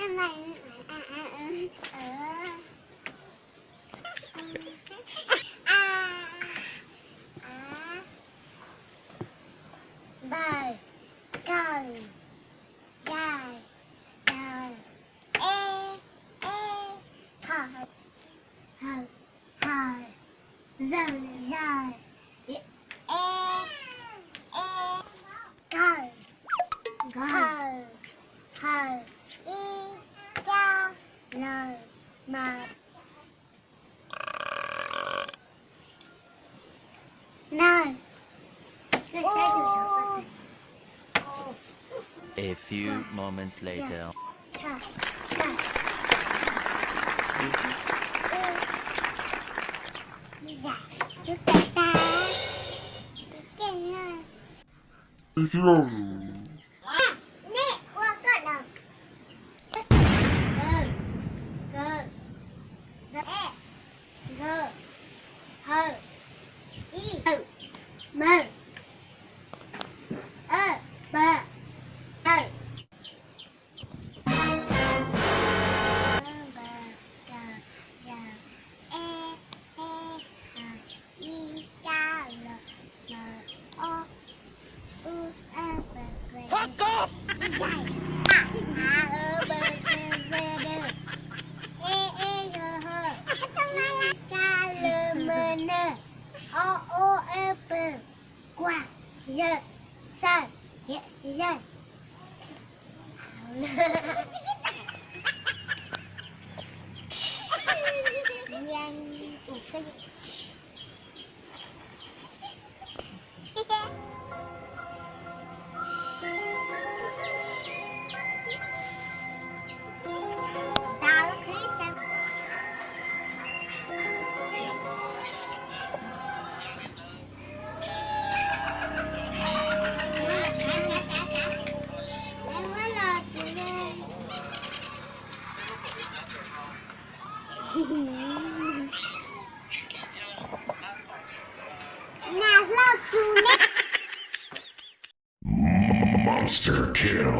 A, a, b, k, y, d, e, f, h, h, z, z, e, e, k, k, h, h, i, k, l, m. Nawb. A few moments later. Nej ua koj los. G, g, g, h, i, m, p, q, r, s, t, u, v, w, x, y, z, a, h, b, c, d, e, f, g, h, i, k, l, m, n, o, o, p, q, r, s, t. Monster kill.